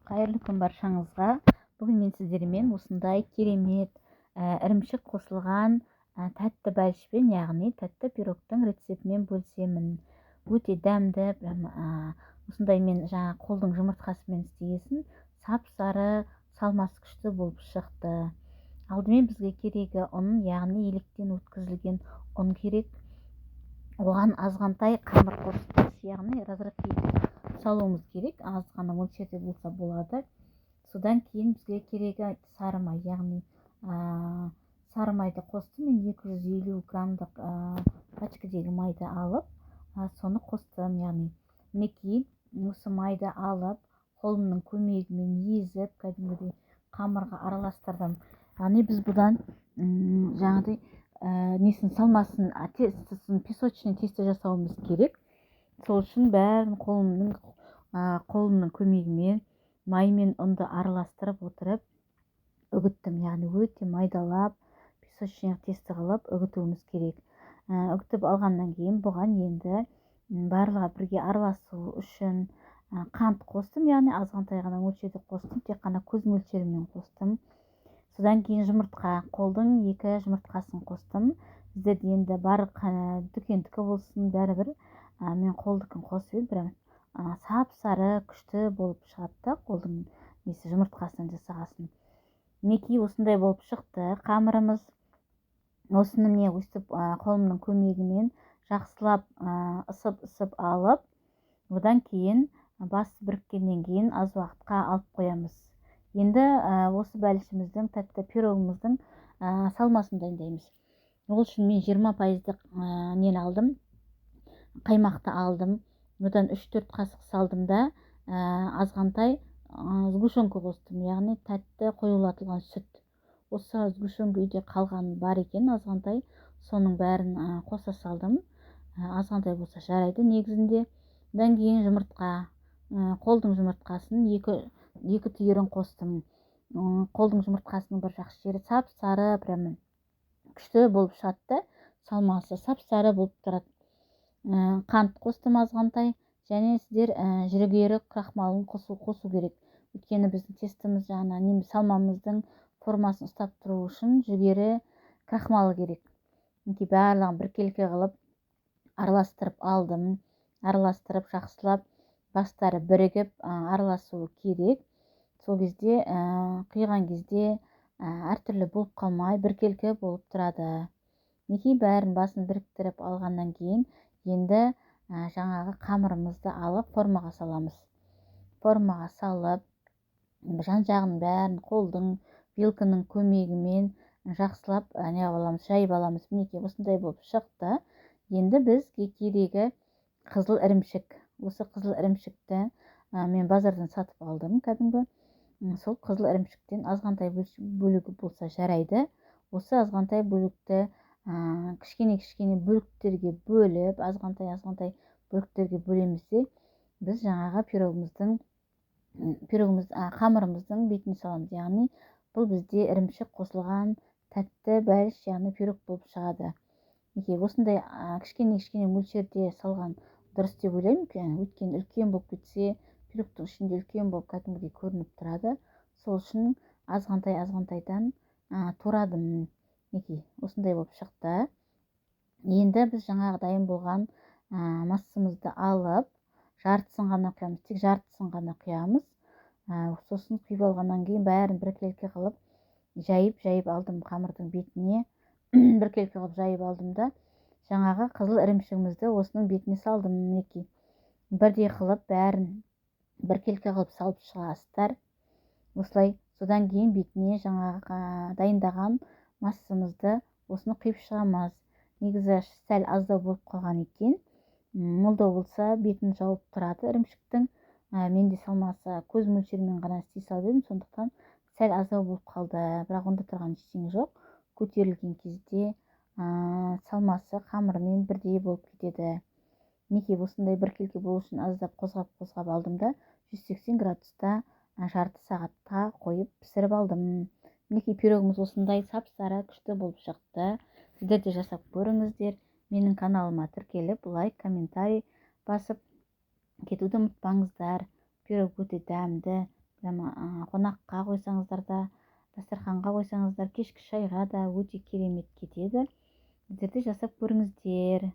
Қайырлы күн баршаңызға! Бүгін мен сіздермен осындай керемет ірімшік қосылған тәтті бәлішпен, яғни тәтті пирогтың рецептімен бөлісемін. Өте дәмді, прям осындай мен жаңа қолдың жұмыртқасымен істегесін, сап-сары, салмасы күшті болып шықты. Алдымен бізге керегі ұн, яғни електен өткізілген ұн керек. Оған азғантай қамыр қосып, яғни разрыхлитель салуымыз керек, аз ғана мөлшерде болса болады. Содан кейін бізге керегі сары май, яғни сары майды қостым. Мен 250 граммдық пачкадегі майды алып, соны қостым. Яғни мінекей, осы майды алып, қолымның көмегімен езіп, кәдімгідей қамырға араластырдым. Яғни біз бұдан жаңағыдай несін, салмасын, тестосын, песочный тесто жасауымыз керек. Сол үшін бәрін қолымның көмегімен май мен ұнды араластырып отырып үгіттім. Яғни өте майдалап, песочный тесто қылып үгітуіміз керек. Үгітіп алғаннан кейін бұған енді барлығы бірге араласу үшін қант қостым, яғни азғантай ғана мөлшерде қостым, тек қана көз мөлшерімен қостым. Содан кейін жұмыртқа, қолдың екі жұмыртқасын қостым. Сіздерде енді бар, дүкендікі болсын, бәрібір, мен қолдікін қосып едім. Прям сап сары күшті болып шығады да қолдың несі, жұмыртқасынан жасағасын. Мінекей, осындай болып шықты қамырымыз. Осыны, міне, өстіп қолымның көмегімен жақсылап ысып ысып алып, одан кейін басы біріккеннен кейін аз уақытқа алып қоямыз. Енді осы бәлішіміздің, тәтті пирогымыздың салмасын дайындаймыз. Ол үшін мен 20 пайыздық нені алдым, қаймақты алдым. Одан 3-4 қасық салдым да, азғантай сгущенка қостым, яғни тәтті қоюлатылған сүт. Осы сгущенка үйде қалған бар екен азғантай, соның бәрін қоса салдым. Азғантай болса жарайды негізінде. Одан кейін жұмыртқа, қолдың жұмыртқасын екі түйірін қостым. Қолдың жұмыртқасының бір жақсы жері, сап сары, прямо күшті болып шығады да, салмасы сап сары болып тұрады. Қант қостым азғантай. Және сіздер жүгері крахмалын қосу керек, өйткені біздің тестоміз, жаңа салмамыздың формасын ұстап тұру үшін жүгері крахмалы керек. Мінекей, барлығын біркелкі қылып араластырып алдым. Араластырып, жақсылап бастары бірігіп араласуы керек. Сол кезде құйған кезде әртүрлі болып қалмай, біркелкі болып тұрады. Мінекей, бәрін басын біріктіріп алғаннан кейін енді жаңағы қамырымызды алып, формаға саламыз. Формаға салып, жан жағын бәрін қолдың, вилканың көмегімен жақсылап не аламыз, жайып аламыз. Мінекей, осындай болып шықты. Енді бізге керегі қызыл ірімшік. Осы қызыл ірімшікті мен базардан сатып алдым кәдімгі. Сол қызыл ірімшіктен азғантай бөлігі болса жарайды. Осы азғантай бөлікті кішкене кішкене бөліктерге бөліп, азғантай азғантай бөліктерге бөлеміз де, біз жаңағы пирогымыз, қамырымыздың бетіне саламыз. Яғни бұл бізде ірімшік қосылған тәтті бәліш, яғни пирог болып шығады. Мінекей, осындай кішкене кішкене мөлшерде салған дұрыс деп ойлаймын, өйткені үлкен болып кетсе, пирогтың ішінде үлкен болып кәдімгідей көрініп тұрады. Сол үшін азғантай азғантайдан турадым. Мінекей, осындай болып шықты. Енді біз жаңағы дайын болған массамызды алып, жартысын ғана құямыз, тек жартысын ғана құямыз. Сосын құйып алғаннан кейін бәрін біркелкі қылып жайып жайып алдым, қамырдың бетіне біркелкі қылып жайып алдым да, жаңағы қызыл ірімшігімізді осының бетіне салдым. Мінекей, бірдей қылып бәрін біркелкі қылып салып шығасыздар осылай. Содан кейін бетіне жаңағы дайындаған массамызды, осыны құйып шығамыз. Негізі сәл аздау болып қалған екен, молдау болса, бетін жауып тұрады ірімшіктің. Менде салмасы көз мөлшерімен ғана істей салып едім, сондықтан сәл аздау болып қалды. Бірақ онда тұрған ештеңе жоқ, көтерілген кезде салмасы қамырмен бірдей болып кетеді. Мінекей, осындай біркелкі болу үшін аздап қозғап қозғап алдым да, 180 градуста жарты сағатқа қойып пісіріп алдым. Мінекей, пирогымыз осындай сап сары күшті болып шықты. Сіздер де жасап көріңіздер. Менің каналыма тіркеліп, лайк, комментарий басып кетуді ұмытпаңыздар. Пирог өте дәмді. Прямо қонаққа қойсаңыздар да, дастарханға қойсаңыздар, кешкі шайға да өте керемет кетеді. Сіздер де жасап көріңіздер.